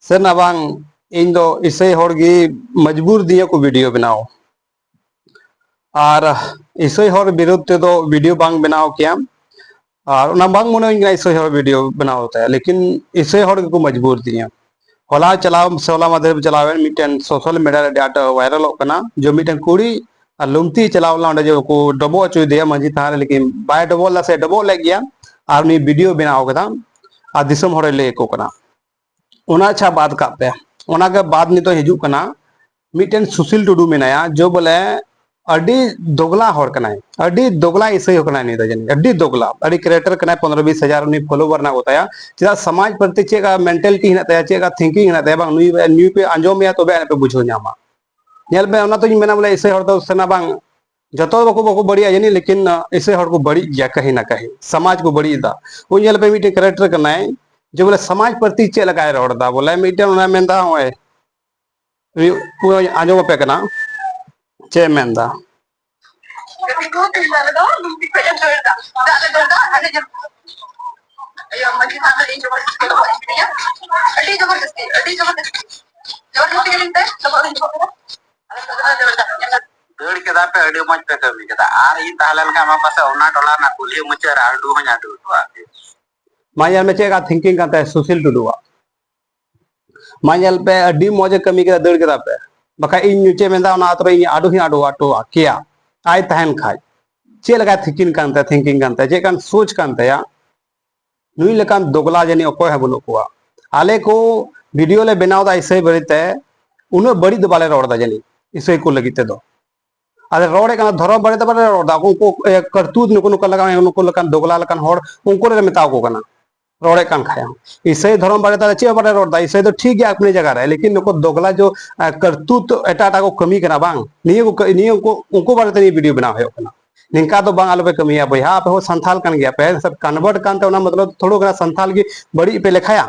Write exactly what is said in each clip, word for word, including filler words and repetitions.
ᱥᱮ ᱱᱟ ᱵᱟᱝ, ᱤᱧ ᱫᱚ ᱤᱥᱟᱹᱭ ᱦᱚᱲ ᱜᱮ ᱢᱚᱡᱽᱵᱩᱨ ᱫᱤᱧᱟ ᱠᱚ ᱵᱷᱤᱰᱤᱭᱳ ᱵᱮᱱᱟᱣ᱾ ᱟᱨ ᱤᱥᱟᱹᱭ ᱦᱚᱲ ᱵᱤᱨᱩᱫᱷ ᱛᱮᱫᱚ ᱵᱷᱤᱰᱤᱭᱳ ᱵᱟᱝ ᱵᱮᱱᱟᱣ ᱠᱮᱭᱟ᱾ ᱟᱨ ᱚᱱᱟ ᱵᱟᱝ ᱢᱚᱱᱮ ᱦᱩᱭ ᱠᱟᱱᱟ ᱤᱥᱟᱹᱭ ᱦᱚᱲ ᱵᱷᱤᱰᱤᱭᱳ ᱵᱮᱱᱟᱣ ᱛᱮ, ᱞᱮᱠᱤᱱ ᱤᱥᱟᱹᱭ ᱦᱚᱲ ᱜᱮᱠᱚ ᱢᱚᱡᱽᱵᱩᱨ ᱫᱤᱧᱟ᱾ ᱦᱚᱞᱟ ᱪᱟᱞᱟᱣ ᱥᱮ ᱦᱚᱞᱟ ᱢᱟᱫᱷᱮᱨ ᱪᱟᱞᱟᱣᱮᱱ ᱢᱤᱫᱴᱮᱱ ᱥᱳᱥᱟᱞ ᱢᱤᱰᱤᱭᱟ ᱨᱮ ᱟᱹᱰᱤ ᱟᱸᱴ ᱵᱷᱟᱭᱨᱟᱞᱚᱜ ᱠᱟᱱᱟ, ᱡᱮ ᱢᱤᱫᱴᱮᱱ ᱠᱩᱲᱤ ᱟᱨ ᱞᱩᱢᱛᱤ ᱪᱟᱞᱟᱣ ᱞᱮᱱᱟ, ᱚᱸᱰᱮ ᱡᱮ ᱠᱚ ᱰᱚᱵᱚᱜ ᱦᱚᱪᱚᱭᱮᱫᱮᱭᱟ ᱢᱟᱹᱡᱷᱤ ᱛᱷᱟᱱ ᱨᱮ, ᱞᱮᱠᱤᱱ ᱵᱟᱭ ᱰᱚᱵᱚᱜ ᱞᱮᱫᱟ ᱥᱮ ᱰᱚᱵᱚᱜ ᱞᱮᱫ ᱜᱮᱭᱟ, ᱟᱨ ᱩᱱᱤ ᱵᱷᱤᱰᱤᱭᱳ ᱵᱮᱱᱟᱣ ᱠᱟᱫᱟ ᱟᱨ ᱫᱤᱥᱚᱢ ᱦᱚᱲᱮ ᱞᱟᱹᱭ ᱟᱠᱚ ᱠᱟᱱᱟ᱾ ᱚᱱᱟ ᱟᱪᱪᱷᱟ ᱵᱟᱫ ᱠᱟᱜ ᱯᱮ, ᱚᱱᱟᱜᱮ ᱵᱟᱫ ᱱᱤᱛᱚᱜ ᱦᱤᱡᱩᱜ ᱠᱟᱱᱟ, ᱢᱤᱫᱴᱮᱱ ᱥᱩᱥᱤᱞ ᱴᱩᱰᱩ ᱢᱮᱱᱟᱭᱟ, ᱡᱮ ᱵᱚᱞᱮ ᱟᱹᱰᱤ ᱫᱚᱜᱽᱞᱟ ᱦᱚᱲ ᱠᱟᱱᱟᱭ, ᱟᱹᱰᱤ ᱫᱚᱜᱽᱞᱟ ᱤᱥᱟᱹᱭ ᱦᱚᱲ ᱠᱟᱱᱟᱭ ᱩᱱᱤ ᱫᱚ, ᱡᱟᱹᱱᱤᱡ ᱟᱹᱰᱤ ᱫᱚᱜᱽᱞᱟ, ᱟᱹᱰᱤ ᱠᱮᱨᱮᱠᱴᱟᱨ ᱠᱟᱱᱟᱭ, ᱯᱚᱱᱨᱚ ᱵᱤᱥ ᱦᱟᱡᱟᱨ ᱩᱱᱤ ᱯᱷᱚᱞᱳᱣᱟᱨ ᱢᱮᱱᱟᱜ ᱠᱚᱛᱟᱭᱟ᱾ ᱪᱮᱫᱟᱜ? ᱥᱚᱢᱟᱡᱽ ᱯᱨᱚᱛᱤ ᱪᱮᱫ ᱞᱮᱠᱟ ᱢᱮᱱᱴᱟᱞᱤᱴᱤ ᱦᱮᱱᱟᱜ ᱛᱟᱭᱟ, ᱪᱮᱫ ᱞᱮᱠᱟ ᱛᱷᱤᱝᱠᱤᱝ ᱦᱮᱱᱟᱜ ᱛᱟᱭᱟ, ᱵᱟᱝ ᱱᱩᱭ ᱱᱩᱭ ᱯᱮ ᱟᱸᱡᱚᱢ ᱮᱭᱟ ᱛᱚᱵᱮ ᱟᱹᱱᱤᱡ ᱯᱮ ᱵᱩᱡᱷᱟᱹᱣ ᱧᱟᱢᱟ᱾ ᱧᱮᱞ ᱯᱮ, ᱚᱱᱟ ᱛᱮᱧ ᱢᱮᱱᱟ ᱵᱚᱞᱮ ᱤᱥᱟᱹᱭ ᱦᱚᱲ ᱫᱚ ᱥᱟᱱᱟ ᱵᱟᱝ ᱡᱚᱛᱚ ᱫᱚ ᱵᱟᱠᱚ ᱵᱟᱠᱚ ᱵᱟᱹᱲᱤᱡᱼᱟ ᱡᱟᱹᱱᱤᱡ, ᱞᱮᱠᱤᱱ ᱤᱥᱟᱹᱭ ᱦᱚᱲ ᱠᱚ ᱵᱟᱹᱲᱤᱡ ᱜᱮᱭᱟ ᱠᱟᱹᱦᱤ ᱱᱟ ᱠᱟᱹᱦᱤ, ᱥᱚᱢᱟᱡᱽ ᱠᱚ ᱵᱟᱹᱲᱤᱡ ᱮᱫᱟ᱾ ᱩᱱᱤ ᱧᱮᱞ ᱯᱮ, ᱢᱤᱫᱴᱮᱱ ᱠᱮᱨᱮᱠᱴᱟᱨ ᱠᱟᱱᱟᱭ, ᱡᱮ ᱵᱚᱞᱮ ᱥᱚᱢᱟᱡᱽ ᱯᱨᱚᱛᱤ ᱪᱮᱫ ᱞᱮᱠᱟᱭ ᱨᱚᱲ ᱮᱫᱟ, ᱵᱚᱞᱮ ᱢᱤᱫᱴᱮᱱ ᱚᱱᱟ ᱢᱮᱱᱫᱟ, ᱱᱚᱜᱼᱚᱭ ᱟᱸᱡᱚᱢ ᱟᱯᱮ ᱠᱟᱱᱟ ᱪᱮᱫ ᱮ ᱢᱮᱱᱫᱟ᱾ ᱟᱹᱰᱤ ᱡᱚᱵᱚᱨᱫᱚᱥᱛᱤ, ᱟᱹᱰᱤ ᱡᱚᱵᱚᱨᱫᱚᱥᱛᱤ᱾ ᱡᱚᱵᱚᱨᱫᱚᱥᱛᱤ ᱜᱮ ᱞᱤᱧ ᱛᱮ, ᱡᱚᱵᱚᱨᱫᱚᱥᱛᱤ ᱜᱮ᱾ ᱫᱟᱹᱲ ᱠᱮᱫᱟ ᱯᱮ, ᱟᱹᱰᱤ ᱢᱚᱡᱽ ᱯᱮ ᱠᱟᱹᱢᱤ ᱠᱮᱫᱟ᱾ ᱟᱨ ᱤᱧ ᱛᱟᱦᱮᱸ ᱞᱮᱱᱠᱷᱟᱱ ᱢᱟ ᱯᱟᱥᱮ ᱚᱱᱟ ᱴᱚᱞᱟ ᱨᱮᱱᱟᱜ ᱠᱩᱞᱦᱤ ᱢᱩᱪᱟᱹᱫ ᱨᱮ ᱟᱹᱰᱩ ᱦᱚᱸᱧ ᱟᱹᱰᱩ ᱦᱚᱴᱚᱣᱟᱜ ᱯᱮ᱾ ᱢᱟ ᱧᱮᱞ ᱢᱮ ᱪᱮᱫ ᱞᱮᱠᱟ ᱛᱷᱤᱝᱠᱤᱝ ᱠᱟᱱ ᱛᱟᱭᱟ ᱥᱩᱥᱤᱞ ᱴᱩᱰᱩᱣᱟᱜ᱾ ᱢᱟ ᱧᱮᱞ ᱯᱮ, ᱟᱹᱰᱤ ᱢᱚᱡᱽ ᱮ ᱠᱟᱹᱢᱤ ᱠᱮᱫᱟ, ᱫᱟᱹᱲ ᱠᱮᱫᱟ ᱯᱮ᱾ ᱵᱟᱠᱷᱟᱡ ᱤᱧ ᱪᱮᱫ ᱢᱮᱱᱫᱟ, ᱚᱱᱟ ᱟᱛᱳ ᱨᱮ ᱤᱧ ᱟᱹᱰᱩ ᱦᱚᱸᱧ ᱟᱹᱰᱩ ᱦᱚᱴᱚᱣᱟᱜ ᱠᱮᱭᱟ, ᱟᱡ ᱛᱟᱦᱮᱱ ᱠᱷᱟᱡ᱾ ᱪᱮᱫ ᱞᱮᱠᱟᱭ ᱛᱷᱤᱝᱠᱤᱝ ᱠᱟᱱ ᱛᱟᱭᱟ, ᱛᱷᱤᱝᱠᱤᱝ ᱠᱟᱱ ᱛᱟᱭᱟ, ᱪᱮᱫ ᱞᱮᱠᱟᱱ ᱥᱳᱪ ᱠᱟᱱ ᱛᱟᱭᱟ᱾ ᱱᱩᱭ ᱞᱮᱠᱟᱱ ᱫᱚᱜᱽᱞᱟ ᱡᱟᱹᱱᱤᱡ ᱚᱠᱚᱭ ᱦᱚᱸ ᱵᱟᱹᱱᱩᱜ ᱠᱚᱣᱟ᱾ ᱟᱞᱮ ᱠᱚ ᱵᱷᱤᱰᱤᱭᱳ ᱞᱮ ᱵᱮᱱᱟᱣ ᱮᱫᱟ ᱤᱥᱟᱹᱭ ᱵᱟᱨᱮᱛᱮ, ᱩᱱᱟᱹᱜ ᱵᱟᱹᱲᱤᱡ ᱫᱚ ᱵᱟᱞᱮ ᱨᱚᱲ ᱮᱫᱟ ᱡᱟᱹᱱᱤᱡ ᱤᱥᱟᱹᱭ ᱠᱚ ᱞᱟᱹᱜᱤᱫ ᱛᱮᱫᱚ᱾ ᱟᱞᱮ ᱨᱚᱲᱮᱫ ᱠᱟᱱᱟ ᱫᱷᱚᱨᱚᱢ ᱵᱟᱨᱮᱛᱮ ᱵᱟᱞᱮ ᱨᱚᱲ ᱮᱫᱟ, ᱩᱱᱠᱩ ᱮ, ᱠᱟᱹᱨᱛᱩᱛ ᱱᱩᱠᱩ ᱱᱩᱠᱩ ᱞᱮᱠᱟ, ᱱᱩᱠᱩ ᱞᱮᱠᱟᱱ ᱫᱚᱜᱽᱞᱟ ᱞᱮᱠᱟᱱ ᱦᱚᱲ, ᱩᱱᱠᱩ ᱞᱮ ᱢᱮᱛᱟ ᱠᱚ ᱠᱟᱱᱟ᱾ ᱨᱚᱲᱮᱫ ᱠᱟᱱ ᱠᱷᱟᱡ ᱦᱚᱸ ᱤᱥᱟᱹᱭ ᱫᱷᱚᱨᱚᱢ ᱵᱟᱨᱮᱛᱮ ᱪᱮᱫ ᱦᱚᱸ ᱵᱟᱞᱮ ᱨᱚᱲ ᱮᱫᱟ᱾ ᱤᱥᱟᱹᱭ ᱫᱚ ᱴᱷᱤᱠ ᱜᱮᱭᱟ ᱟᱯᱱᱤ ᱡᱟᱭᱜᱟ ᱨᱮ, ᱞᱮᱠᱤᱱ ᱱᱩᱠᱩ ᱫᱚᱜᱽᱞᱟ ᱡᱚ ᱮ, ᱠᱟᱹᱨᱛᱩᱛ ᱮᱴᱟᱜ ᱮᱴᱟᱜ ᱠᱚ ᱠᱟᱹᱢᱤ ᱠᱟᱱᱟ ᱵᱟᱝ, ᱱᱤᱭᱟᱹ ᱠᱚ ᱠᱟᱹ-, ᱱᱤᱭᱟᱹ ᱩᱱᱠᱩ ᱩᱱᱠᱩ ᱵᱟᱨᱮᱛᱮ ᱱᱤᱭᱟᱹ ᱵᱷᱤᱰᱤᱭᱳ ᱵᱮᱱᱟᱣ ᱦᱩᱭᱩᱜ ᱠᱟᱱᱟ᱾ ᱱᱤᱝᱠᱟ ᱫᱚ ᱵᱟᱝ, ᱟᱞᱚᱯᱮ ᱠᱟᱹᱢᱤᱭᱟ ᱵᱚᱭᱦᱟ, ᱟᱯᱮ ᱦᱚᱸ ᱥᱟᱱᱛᱷᱟᱞ ᱠᱟᱱ ᱜᱮᱭᱟ ᱯᱮ, ᱠᱚᱱᱵᱷᱟᱨᱴ ᱠᱟᱱᱛᱮ ᱚᱱᱟ ᱢᱚᱛᱞᱚᱵ ᱛᱷᱚᱲᱟ ᱜᱟᱱ ᱥᱟᱱᱛᱷᱟᱞ ᱜᱮ ᱵᱟᱹᱲᱤᱡ ᱯᱮ ᱞᱮᱠᱷᱟᱭᱟ᱾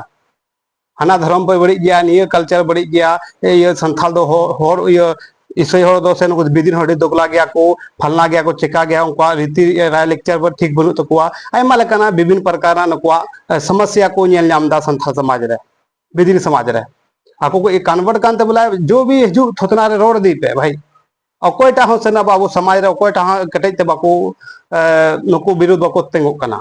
ᱦᱟᱱᱟ ᱫᱷᱚᱨᱚᱢ ᱯᱮ ᱵᱟᱹᱲᱤᱡ ᱜᱮᱭᱟ, ᱱᱤᱭᱟᱹ ᱠᱟᱞᱪᱟᱨ ᱵᱟᱹᱲᱤᱡ ᱜᱮᱭᱟ, ᱮ, ᱤᱭᱟᱹ ᱥᱟᱱᱛᱷᱟᱞ ᱫᱚ ᱦᱚ-, ᱦᱚᱲ ᱤᱭᱟᱹ ᱤᱥᱟᱹᱭ ᱦᱚᱲ ᱫᱚ ᱥᱮ ᱱᱩᱠᱩ ᱵᱤᱫᱤᱱ ᱦᱚᱲ ᱟᱹᱰᱤ ᱫᱚᱜᱽᱞᱟ ᱜᱮᱭᱟ ᱠᱚ, ᱯᱷᱟᱞᱱᱟ ᱜᱮᱭᱟ ᱠᱚ, ᱪᱮᱠᱟ ᱜᱮᱭᱟ, ᱩᱱᱠᱩᱣᱟᱜ ᱨᱤᱛᱤ ᱨᱟᱭ ᱞᱮᱠᱪᱟᱨ ᱴᱷᱤᱠ ᱵᱟᱹᱱᱩᱜ ᱛᱟᱠᱚᱣᱟ, ᱟᱭᱢᱟ ᱞᱮᱠᱟᱱᱟᱜ ᱵᱤᱵᱷᱤᱱ ᱯᱨᱚᱠᱟᱨᱟᱜ ᱱᱩᱠᱩᱣᱟᱜ, ᱮ, ᱥᱚᱢᱚᱥᱥᱟ ᱠᱚ ᱧᱮᱞ ᱧᱟᱢ ᱮᱫᱟ ᱥᱟᱱᱛᱷᱟᱞ ᱥᱚᱢᱟᱡᱽ ᱨᱮ᱾ ᱵᱤᱫᱤᱱ ᱥᱚᱢᱟᱡᱽ ᱨᱮ᱾ ᱟᱠᱚ ᱠᱚ ᱠᱚᱱᱵᱷᱟᱨᱴ ᱠᱟᱱ ᱛᱮ ᱵᱚᱞᱮ ᱡᱚ ᱵᱷᱤ ᱦᱤᱡᱩᱜ ᱛᱷᱚᱛᱱᱟ ᱨᱮ ᱨᱚᱲ ᱤᱫᱤ ᱯᱮ ᱵᱷᱟᱭ᱾ ᱚᱠᱚᱭᱴᱟᱜ ᱦᱚᱸ ᱥᱮ ᱟᱵᱚ ᱥᱚᱢᱟᱡᱽ ᱨᱮ ᱚᱠᱚᱭᱴᱟᱜ ᱦᱚᱸ ᱠᱮᱴᱮᱡ ᱛᱮ ᱵᱟᱠᱚ, ᱮ, ᱱᱩᱠᱩ ᱵᱤᱨᱩᱫᱷ ᱵᱟᱠᱚ ᱛᱤᱸᱜᱩᱜ ᱠᱟᱱᱟ᱾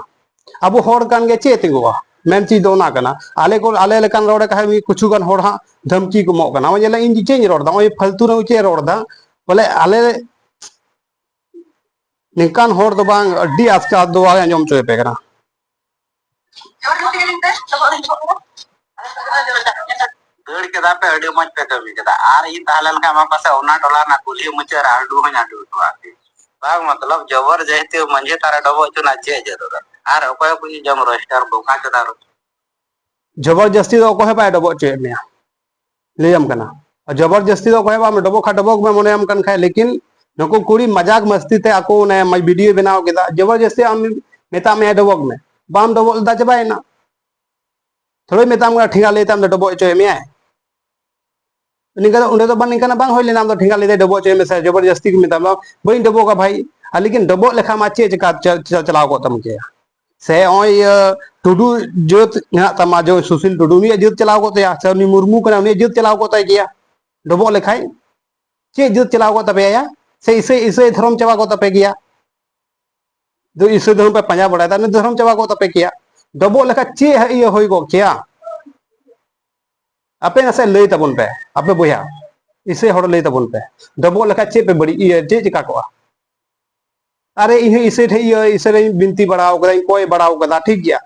ᱟᱵᱚ ᱦᱚᱲ ᱠᱟᱱ ᱜᱮ ᱪᱮᱫ ᱛᱤᱸᱜᱩᱜᱼᱟ? ᱢᱮᱱ ᱪᱮᱫ ᱫᱚ ᱚᱱᱟ ᱠᱟᱱᱟ᱾ ᱟᱞᱮ ᱠᱚ, ᱟᱞᱮ ᱞᱮᱠᱟᱱ ᱨᱚᱲ ᱠᱷᱟᱡ ᱢᱤᱫ ᱠᱤᱪᱷᱩ ᱜᱟᱱ ᱦᱚᱲ ᱦᱟᱸᱜ ᱫᱷᱟᱢᱠᱤ ᱠᱚ ᱮᱢᱚᱜ ᱠᱟᱱᱟ᱾ ᱚᱱᱟ ᱧᱮᱞᱟ ᱤᱧ ᱪᱮᱫ ᱤᱧ ᱨᱚᱲ ᱮᱫᱟ, ᱱᱚᱜᱼᱚᱭ ᱯᱷᱟᱞᱛᱩ ᱨᱮ ᱪᱮᱫ ᱮ ᱨᱚᱲ ᱮᱫᱟ? ᱵᱚᱞᱮ ᱟᱞᱮ ᱱᱤᱝᱠᱟᱱ ᱦᱚᱲ ᱫᱚ ᱵᱟᱝ, ᱟᱹᱰᱤ ᱟᱥᱠᱮ ᱟᱫᱚ ᱟᱸᱡᱚᱢ ᱦᱚᱪᱚᱭ ᱯᱮ ᱠᱟᱱᱟ᱾ ᱫᱟᱹᱲ ᱠᱮᱫᱟ ᱯᱮ, ᱟᱹᱰᱤ ᱢᱚᱡᱽ ᱯᱮ ᱠᱟᱹᱢᱤ ᱠᱮᱫᱟ᱾ ᱟᱨ ᱤᱧ ᱛᱟᱦᱮᱸ ᱞᱮᱱᱠᱷᱟᱱ ᱢᱟ ᱯᱟᱥᱮ ᱚᱱᱟ ᱴᱚᱞᱟ ᱨᱮᱱᱟᱜ ᱠᱩᱞᱦᱤ ᱢᱩᱪᱟᱹᱫ ᱨᱮ ᱦᱟᱺᱰᱩ ᱦᱚᱸᱧ ᱦᱟᱺᱰᱩ ᱦᱚᱴᱚᱣᱟᱜ ᱯᱮ᱾ ᱵᱟᱝ ᱢᱚᱛᱞᱚᱵ ᱡᱚᱵᱚᱨ ᱡᱟᱹᱥᱛᱤ ᱢᱟᱹᱡᱷᱤ ᱛᱟᱨᱟ ᱰᱚᱵᱚᱜ ᱦᱚᱪᱚ ᱨᱮᱱᱟᱜ ᱪᱮᱫ ᱡᱟᱹᱨᱩᱲᱟ? ᱟᱨ ᱚᱠᱚᱭ ᱠᱚ ᱡᱚᱢ ᱨᱳᱥᱴᱟᱨ ᱵᱚᱠᱟ ᱪᱚᱫᱟ ᱨᱳᱥᱴᱟᱨ᱾ ᱡᱚᱵᱚᱨ ᱡᱟᱹᱥᱛᱤ ᱫᱚ ᱚᱠᱚᱭ ᱦᱚᱸ ᱵᱟᱭ ᱰᱚᱵᱚᱜ ᱦᱚᱪᱚᱭᱮᱫ ᱢᱮᱭᱟ, ᱞᱟᱹᱭᱟᱢ ᱠᱟᱱᱟ᱾ ᱟᱨ ᱡᱚᱵᱚᱨ ᱡᱟᱹᱥᱛᱤ ᱫᱚ ᱚᱠᱚᱭ ᱦᱚᱸ ᱵᱟᱢ ᱰᱚᱵᱚᱜ ᱠᱷᱟᱱ ᱰᱚᱵᱚᱜ ᱢᱮ, ᱢᱚᱱᱮᱭᱟᱢ ᱠᱟᱱ ᱠᱷᱟᱡ, ᱞᱮᱠᱤᱱ ᱱᱩᱠᱩ ᱠᱩᱲᱤ ᱢᱟᱡᱟᱠ ᱢᱟᱥᱛᱤ ᱛᱮ ᱟᱠᱚ ᱚᱱᱮ ᱵᱷᱤᱰᱤᱭᱳ ᱵᱮᱱᱟᱣ ᱠᱮᱫᱟ, ᱡᱚᱵᱚᱨ ᱡᱟᱹᱥᱛᱤ ᱟᱢ ᱢᱮᱛᱟᱜ ᱢᱮᱭᱟ ᱰᱚᱵᱚᱜ ᱢᱮ, ᱵᱟᱢ ᱰᱚᱵᱚᱜ ᱞᱮᱫᱟ ᱪᱟᱵᱟᱭᱮᱱᱟ᱾ ᱛᱷᱚᱲᱟᱭ ᱢᱮᱛᱟᱢ ᱠᱟᱱᱟ ᱴᱷᱮᱸᱜᱟ ᱞᱟᱹᱭ ᱛᱟᱢ ᱫᱚ ᱰᱚᱵᱚᱜ ᱦᱚᱪᱚᱭ ᱢᱮᱭᱟᱭ᱾ ᱱᱤᱝᱠᱟ ᱫᱚ, ᱚᱸᱰᱮ ᱫᱚ ᱵᱟᱝ, ᱱᱤᱝᱠᱟᱱᱟᱜ ᱵᱟᱝ ᱦᱩᱭ ᱞᱮᱱᱟ᱾ ᱟᱢ ᱫᱚ ᱴᱷᱮᱸᱜᱟ ᱞᱟᱹᱭ ᱛᱮ ᱰᱚᱵᱚᱜ ᱦᱚᱪᱚᱭ ᱢᱮ ᱥᱮ ᱡᱚᱵᱚᱨ ᱡᱟᱹᱥᱛᱤ ᱠᱚ ᱢᱮᱛᱟᱢᱟ, ᱵᱟᱹᱧ ᱰᱚᱵᱚᱜᱟ ᱵᱷᱟᱭ᱾ ᱟᱨ ᱞᱮᱠᱤᱱ ᱰᱚᱵᱚᱜ ᱞᱮᱠᱷᱟᱱ ᱢᱟ ᱪᱮᱫ ᱪᱮᱠᱟ ᱪᱟ-, ᱪᱟ-, ᱪᱟᱞᱟᱣ ᱠᱚᱜ ᱛᱟᱢ ᱠᱮᱭᱟ? ᱥᱮ ᱱᱚᱜᱼᱚᱭ ᱤᱭᱟᱹ ᱴᱩᱰᱩ ᱡᱟᱹᱛ ᱢᱮᱱᱟᱜ ᱛᱟᱢᱟ, ᱡᱮ ᱥᱩᱥᱤᱞ ᱴᱩᱰᱩ, ᱩᱱᱤᱭᱟᱜ ᱡᱟᱹᱛ ᱪᱟᱞᱟᱣ ᱠᱚᱜ ᱛᱟᱭᱟ, ᱥᱮ ᱩᱱᱤ ᱢᱩᱨᱢᱩ ᱠᱟᱱᱟ, ᱩᱱᱤᱭᱟᱜ ᱡᱟᱹᱛ ᱪᱟᱞᱟᱣ ᱠᱚᱜ ᱛᱟᱭ ᱜᱮᱭᱟ? ᱰᱚᱵᱚᱜ ᱞᱮᱠᱷᱟᱡ ᱪᱮᱫ ᱡᱟᱹᱛ ᱪᱟᱞᱟᱣ ᱠᱚᱜ ᱛᱟᱯᱮᱭᱟ? ᱥᱮ ᱤᱥᱟᱹᱭ, ᱤᱥᱟᱹᱭ ᱫᱷᱚᱨᱚᱢ ᱪᱟᱵᱟ ᱠᱚᱜ ᱛᱟᱯᱮ ᱜᱮᱭᱟ? ᱫᱚ ᱤᱥᱟᱹᱭ ᱫᱷᱚᱨᱚᱢ ᱯᱮ ᱯᱟᱸᱡᱟ ᱵᱟᱲᱟᱭᱮᱫᱟ, ᱩᱱᱤ ᱫᱷᱚᱨᱚᱢ ᱪᱟᱵᱟ ᱠᱚᱜ ᱛᱟᱯᱮ ᱠᱮᱭᱟ᱾ ᱰᱚᱵᱚᱜ ᱞᱮᱠᱷᱟᱡ ᱪᱮᱫ ᱤᱭᱟᱹ ᱦᱩᱭ ᱠᱚᱜ ᱠᱮᱭᱟ? ᱟᱯᱮ ᱱᱟᱥᱮ ᱞᱟᱹᱭ ᱛᱟᱵᱚᱱ ᱯᱮ, ᱟᱯᱮ ᱵᱚᱭᱦᱟ, ᱤᱥᱟᱹᱭ ᱦᱚᱲ ᱞᱟᱹᱭ ᱛᱟᱵᱚᱱ ᱯᱮ, ᱰᱚᱵᱚᱜ ᱞᱮᱠᱷᱟᱡ ᱪᱮᱫ ᱯᱮ ᱵᱟᱹᱲᱤᱡ, ᱤᱭᱟᱹ, ᱪᱮᱫ ᱪᱮᱠᱟ ᱠᱚᱜᱼᱟ? ᱟᱨᱮ, ᱤᱧ ᱦᱚᱸ ᱤᱥᱟᱹᱭ ᱴᱷᱮᱡ, ᱤᱭᱟᱹ, ᱤᱥᱟᱹᱭ ᱨᱮᱧ ᱵᱤᱱᱛᱤ ᱵᱟᱲᱟᱣ ᱠᱟᱫᱟ, ᱤᱧ ᱠᱚᱭ ᱵᱟᱲᱟᱣ ᱠᱟᱫᱟ, ᱴᱷᱤᱠ ᱜᱮᱭᱟ᱾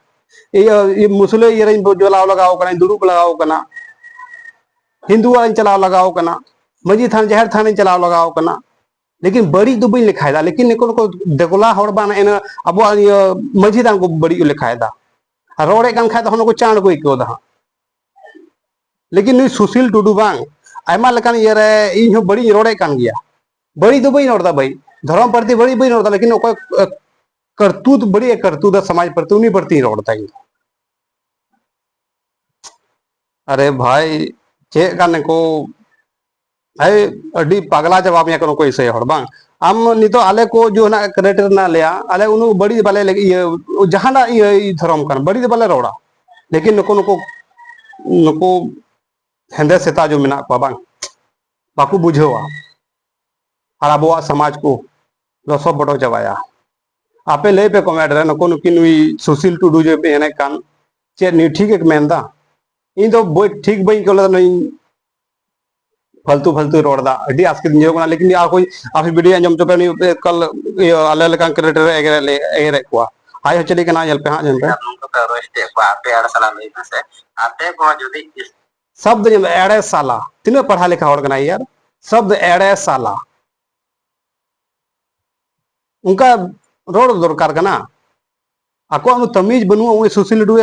ᱤᱭᱟᱹ, ᱤᱭᱟᱹ, ᱢᱩᱥᱞᱟᱹ ᱤᱭᱟᱹ ᱨᱮᱧ ᱪᱟᱞᱟᱣ ᱞᱟᱜᱟᱣ ᱠᱟᱱᱟ, ᱫᱩᱲᱩᱵ ᱞᱟᱜᱟᱣ ᱠᱟᱱᱟ, ᱦᱤᱱᱫᱩᱣᱟᱜ ᱤᱧ ᱪᱟᱞᱟᱣ ᱞᱟᱜᱟᱣ ᱠᱟᱱᱟ, ᱢᱟᱹᱡᱷᱤ ᱛᱷᱟᱱ, ᱡᱟᱦᱮᱨ ᱛᱷᱟᱱ ᱤᱧ ᱪᱟᱞᱟᱣ ᱞᱟᱜᱟᱣ ᱠᱟᱱᱟ, ᱞᱮᱠᱤᱱ ᱵᱟᱹᱲᱤᱡ ᱫᱚ ᱵᱟᱹᱧ ᱞᱮᱠᱷᱟᱭᱮᱫᱟ᱾ ᱞᱮᱠᱤᱱ ᱱᱩᱠᱩ, ᱱᱩᱠᱩ ᱫᱮᱠᱳᱞᱟ ᱦᱚᱲ ᱵᱟᱝ, ᱮᱱ ᱟᱵᱚᱣᱟᱜ ᱤᱭᱟᱹ ᱢᱟᱹᱡᱷᱤ ᱛᱷᱟᱱ ᱠᱚ ᱵᱟᱹᱲᱤᱡ ᱠᱚ ᱞᱮᱠᱷᱟᱭᱮᱫᱟ᱾ ᱟᱨ ᱨᱚᱲᱮᱫ ᱠᱟᱱ ᱠᱷᱟᱡ ᱫᱚ ᱱᱩᱠᱩ ᱪᱟᱬ ᱠᱚ ᱟᱹᱭᱠᱟᱹᱣ ᱮᱫᱟ ᱦᱟᱸᱜ᱾ ᱞᱮᱠᱤᱱ ᱱᱩᱭ ᱥᱩᱥᱤᱞ ᱴᱩᱰᱩ ᱵᱟᱝ, ᱟᱭᱢᱟ ᱞᱮᱠᱟᱱ ᱤᱭᱟᱹᱨᱮ ᱤᱧ ᱦᱚᱸ ᱵᱟᱹᱲᱤᱡ ᱤᱧ ᱨᱚᱲᱮᱫ ᱠᱟᱱ ᱜᱮᱭᱟ᱾ ᱵᱟᱹᱲᱤᱡ ᱫᱚ ᱵᱟᱹᱧ ᱨᱚᱲ ᱮᱫᱟ ᱵᱷᱟᱹᱭ, ᱫᱷᱚᱨᱚᱢ ᱯᱨᱚᱛᱤ ᱵᱟᱹᱲᱤᱡ ᱵᱟᱹᱧ ᱨᱚᱲ ᱮᱫᱟ, ᱞᱮᱠᱤᱱ ᱚᱠᱚᱭ, ᱮ, ᱠᱟᱨᱛᱩᱛ ᱵᱟᱹᱲᱤᱡ ᱮ ᱠᱟᱨᱛᱩᱛ ᱮᱫᱟ ᱥᱚᱢᱟᱡᱽ ᱯᱨᱚᱛᱤ, ᱩᱱᱤ ᱵᱟᱹᱲᱛᱤᱧ ᱨᱚᱲ ᱮᱫᱟ ᱤᱧ ᱫᱚ᱾ ᱟᱨᱮ ᱵᱷᱟᱭ, ᱪᱮᱫ ᱠᱟᱱ ᱠᱚ ᱵᱷᱟᱭ, ᱟᱹᱰᱤ ᱯᱟᱜᱽᱞᱟ ᱪᱟᱵᱟ ᱢᱮᱭᱟ ᱠᱚ ᱱᱩᱠᱩ ᱤᱥᱟᱹᱭ ᱦᱚᱲ ᱵᱟᱝ᱾ ᱟᱢ ᱱᱤᱛᱚᱜ ᱟᱞᱮ ᱠᱚ ᱡᱚ ᱦᱮᱱᱟᱜ ᱠᱨᱮᱴ ᱨᱮ ᱢᱮᱱᱟᱜ ᱞᱮᱭᱟ, ᱟᱞᱮ ᱩᱱᱟᱹᱜ ᱵᱟᱹᱲᱤᱡ ᱵᱟᱞᱮ ᱞᱟᱹᱜᱤᱫ, ᱤᱭᱟᱹ, ᱡᱟᱦᱟᱱᱟᱜ ᱤᱭᱟᱹ ᱫᱷᱚᱨᱚᱢ ᱠᱟᱱ ᱵᱟᱹᱲᱤᱡ ᱫᱚ ᱵᱟᱞᱮ ᱨᱚᱲᱟ, ᱞᱮᱠᱤᱱ ᱱᱩᱠᱩ, ᱱᱩᱠᱩ ᱱᱩᱠᱩ ᱦᱮᱸᱫᱮ ᱥᱮᱛᱟ ᱡᱚ ᱢᱮᱱᱟᱜ ᱠᱚᱣᱟ ᱵᱟᱝ, ᱵᱟᱠᱚ ᱵᱩᱡᱷᱟᱹᱣᱟ ᱟᱨ ᱟᱵᱚᱣᱟᱜ ᱥᱚᱢᱟᱡᱽ ᱠᱚ ᱞᱚᱥᱚᱫ ᱵᱚᱰᱚ ᱪᱟᱵᱟᱭᱟ᱾ ᱟᱯᱮ ᱞᱟᱹᱭ ᱯᱮ ᱠᱚᱢᱮᱱᱴ ᱨᱮ, ᱱᱩᱠᱩ ᱱᱩᱠᱤᱱ ᱱᱩᱭ ᱥᱩᱥᱤᱞ ᱴᱩᱰᱩ ᱡᱮ ᱮᱱᱮᱡ ᱠᱟᱱ, ᱪᱮᱫ ᱱᱩᱭ ᱴᱷᱤᱠ ᱮ ᱢᱮᱱ ᱮᱫᱟ? ᱤᱧ ᱫᱚ ᱵᱟᱹᱧ, ᱴᱷᱤᱠ ᱵᱟᱹᱧ ᱟᱹᱭᱠᱟᱹᱣ ᱞᱮᱫᱟ, ᱱᱩᱭ ᱯᱷᱟᱞᱛᱩ ᱯᱷᱟᱞᱛᱩᱭ ᱨᱚᱲ ᱮᱫᱟ, ᱟᱹᱰᱤ ᱟᱥᱠᱮᱛ ᱤᱧ ᱵᱩᱡᱷᱟᱹᱣ ᱠᱟᱱᱟ᱾ ᱞᱮᱠᱤᱱ ᱟᱨ ᱠᱚ, ᱟᱨ ᱵᱷᱤᱰᱤᱭᱳ ᱟᱸᱡᱚᱢ ᱦᱚᱪᱚ ᱯᱮ, ᱩᱱᱤ ᱮᱠᱟᱞ ᱤᱭᱟᱹ ᱟᱞᱮ ᱞᱮᱠᱟᱱ ᱠᱨᱤᱭᱮᱴᱟᱨ ᱮ ᱮᱜᱮᱨᱮᱫ ᱞᱮ, ᱮᱜᱮᱨᱮᱫ ᱠᱚᱣᱟ᱾ ᱦᱟᱭ ᱦᱚᱪᱚ ᱞᱮ ᱠᱟᱱᱟ, ᱧᱮᱞ ᱯᱮ ᱦᱟᱸᱜ, ᱧᱮᱞ ᱯᱮ᱾ ᱟᱨ ᱱᱚᱝᱠᱟ ᱯᱮ ᱨᱳᱥᱴ ᱮᱫ ᱠᱚᱣᱟ, ᱟᱯᱮ ᱟᱲᱮ ᱥᱟᱞᱟᱜ ᱞᱟᱹᱭ ᱢᱮᱥᱮ, ᱟᱯᱮ ᱠᱚ ᱡᱩᱫᱤ ᱤᱥ- ᱥᱚᱵᱫ ᱧᱮᱞ ᱢᱮ, ᱮᱲᱮ ᱥᱟᱞᱟ᱾ ᱛᱤᱱᱟᱹᱜ ᱯᱟᱲᱦᱟᱣ ᱞᱮᱠᱷᱟ ᱦᱚᱲ ᱠᱟᱱᱟᱭ ᱭᱟᱨ? ᱥᱚᱵᱫ ᱮᱲᱮ ᱥᱟᱞᱟ᱾ ᱚᱱᱠᱟ ᱨᱚᱲ ᱫᱚᱨᱠᱟᱨ ᱠᱟᱱᱟ᱾ ᱟᱠᱚᱣᱟᱜ ᱫᱚ ᱛᱟᱢᱤᱡ ᱵᱟᱹᱱᱩᱜᱼᱟ, ᱩᱱᱤ ᱥᱩᱥᱤᱞ ᱴᱩᱰᱩ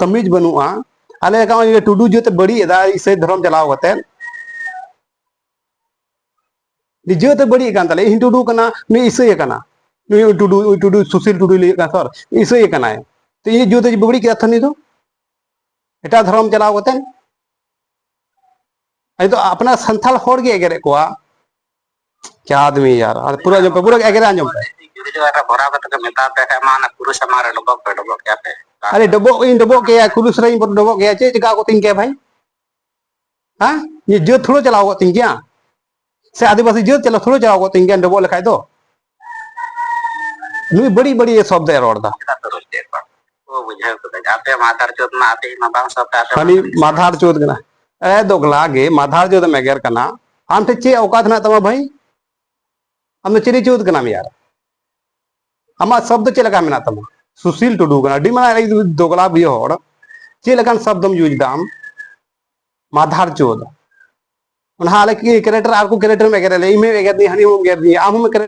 ᱛᱟᱢᱤᱡ ᱵᱟᱹᱱᱩᱜᱼᱟ᱾ ᱟᱞᱮ ᱞᱮᱠᱟ ᱱᱚᱜᱼᱚᱭ ᱴᱩᱰᱩ ᱡᱟᱹᱛ ᱵᱟᱹᱲᱤᱡ ᱮᱫᱟ, ᱤᱥᱟᱹᱭ ᱫᱷᱚᱨᱚᱢ ᱪᱟᱞᱟᱣ ᱠᱟᱛᱮ᱾ ᱱᱤᱡᱮ ᱛᱮ ᱵᱟᱹᱲᱤᱡ ᱠᱟᱱ ᱛᱟᱞᱮ, ᱤᱧ ᱴᱩᱰᱩ ᱠᱟᱱᱟ, ᱱᱩᱭ ᱤᱥᱟᱹᱭ ᱠᱟᱱᱟ, ᱱᱩᱭ ᱴᱩᱰᱩ, ᱩᱱᱤ ᱴᱩᱰᱩ, ᱥᱩᱥᱤᱞ ᱴᱩᱰᱩ ᱞᱟᱹᱭ ᱠᱟᱱ ᱥᱚᱨ, ᱤᱥᱟᱹᱭ ᱠᱟᱱᱟᱭ᱾ ᱛᱚ ᱤᱧ ᱡᱟᱹᱛ ᱵᱟᱹᱲᱤᱡ ᱠᱮᱫᱟ ᱛᱚ ᱱᱩᱭ ᱫᱚ, ᱮᱴᱟᱜ ᱫᱷᱚᱨᱚᱢ ᱪᱟᱞᱟᱣ ᱠᱟᱛᱮ᱾ ᱟᱡ ᱫᱚ ᱟᱯᱱᱟᱨ ᱥᱟᱱᱛᱟᱲ ᱦᱚᱲ ᱜᱮ ᱮᱜᱮᱨᱮᱫ ᱠᱚᱣᱟ᱾ ᱪᱮᱫ ᱟᱫᱢᱤ ᱭᱟᱨ, ᱟᱨ ᱯᱩᱨᱟᱹ ᱟᱸᱡᱚᱢ ᱯᱮ, ᱯᱩᱨᱟᱹ ᱮᱜᱮᱨ ᱟᱸᱡᱚᱢ ᱯᱮ᱾ ᱡᱩᱫᱤ ᱡᱩᱫᱤ ᱚᱱᱟ ᱵᱷᱚᱨᱟᱣ ᱠᱟᱛᱮ ᱠᱚ ᱢᱮᱛᱟ ᱯᱮ ᱠᱷᱟᱡ, ᱢᱟ ᱚᱱᱟ ᱠᱩᱨᱩ ᱥᱟᱢᱟᱝ ᱨᱮ ᱰᱚᱵᱚᱜ ᱯᱮ, ᱰᱚᱵᱚᱜ ᱜᱮᱭᱟ ᱯᱮ᱾ ᱟᱨᱮ ᱰᱚᱵᱚᱜ, ᱤᱧ ᱰᱚᱵᱚᱜ ᱜᱮᱭᱟ, ᱠᱩᱨᱩ ᱥᱟᱢᱟᱝ ᱨᱮ ᱰᱚᱵᱚᱜ ᱜᱮᱭᱟ, ᱪᱮᱫ ᱪᱤᱠᱟ ᱠᱚ ᱛᱤᱧ ᱜᱮᱭᱟ ᱵᱷᱟᱭ? ᱦᱮᱸ? ᱤᱧᱟᱹᱜ ᱡᱟᱹᱛ ᱛᱷᱚᱲᱟ ᱪᱟᱞᱟᱣ ᱠᱚᱜ ᱛᱤᱧ ᱜᱮᱭᱟ? ᱥᱮ ᱟᱹᱫᱤᱵᱟᱹᱥᱤ ᱡᱟᱹᱛ ᱪᱟᱞᱟᱣ, ᱛᱷᱚᱲᱟ ᱪᱟᱞᱟᱣ ᱠᱚᱜ ᱛᱤᱧ ᱜᱮᱭᱟ ᱰᱚᱵᱚᱜ ᱞᱮᱠᱷᱟᱡ ᱫᱚ? ᱱᱩᱭ ᱵᱟᱹᱲᱤᱡ ᱵᱟᱹᱲᱤᱡ ᱮ ᱥᱚᱵᱫ ᱮ ᱨᱚᱲ ᱮᱫᱟ᱾ ᱪᱮᱫᱟᱜ ᱯᱮ ᱨᱳᱥᱴ ᱮᱫ ᱠᱚᱣᱟ? ᱚ, ᱵᱩᱡᱷᱟᱹᱣ ᱠᱮᱫᱟᱹᱧ᱾ ᱟᱯᱮ ᱢᱟᱫᱷᱟᱨ ᱪᱳᱫ ᱢᱟ ᱟᱯᱮ ᱢᱟ ᱵᱟᱝ ᱥᱚᱵᱫ ᱟᱯᱮ ᱢᱟ ᱦᱟᱹᱱᱤ ᱵᱟᱝ ᱢᱟᱫᱷᱟᱨ ᱪᱳᱫ ᱠᱟᱱᱟ᱾ ᱮ ᱫᱚᱜᱽᱞᱟ ᱜᱮ, ᱢᱟᱫᱷᱟᱨ ᱪᱳᱫ ᱮᱢ ᱮᱜᱮᱨ ᱠᱟᱱᱟ᱾ ᱟᱢ ᱴᱷᱮᱱ ᱪᱮᱫ ᱚᱣᱠᱟᱛ ᱦᱮᱱᱟᱜ ᱛᱟᱢᱟ ᱵᱷᱟᱹᱭ? ᱟᱢ ᱫᱚ ᱪᱤᱞᱤ ᱪᱳᱫ ᱠᱟᱱᱟᱢ ᱭᱟᱨ? ᱟᱢᱟᱜ ᱥᱚᱵᱫ ᱪᱮᱫ ᱞᱮᱠᱟ ᱢᱮᱱᱟᱜ ᱛᱟᱢᱟ? ᱥᱩᱥᱤᱞ ᱴᱩᱰᱩ ᱠᱟᱱᱟ, ᱟᱹᱰᱤ ᱢᱟᱨᱟᱝ ᱫᱚᱜᱽᱞᱟ ᱵᱤᱭᱟᱹ ᱦᱚᱲ᱾ ᱪᱮᱫ ᱞᱮᱠᱟᱱ ᱥᱚᱵᱫᱚᱢ ᱤᱭᱩᱡᱽ ᱫᱟᱢ? ᱢᱟᱫᱷᱟᱨ ᱪᱳᱫ᱾ ᱚᱱᱟ ᱟᱞᱮ ᱠᱤ ᱠᱮᱨᱮᱠᱴᱟᱨ, ᱟᱨ ᱠᱚ ᱠᱮᱨᱮᱠᱴᱟᱨ ᱮᱢ ᱮᱜᱮᱨ ᱞᱮ, ᱤᱧ ᱦᱚᱸ ᱮᱜᱮᱨ ᱫᱤᱧ, ᱦᱟᱹᱱᱤ ᱦᱚᱸ ᱮᱜᱮᱨ ᱫᱤᱧ, ᱟᱢ ᱦᱚᱸ ᱮᱜᱮᱨ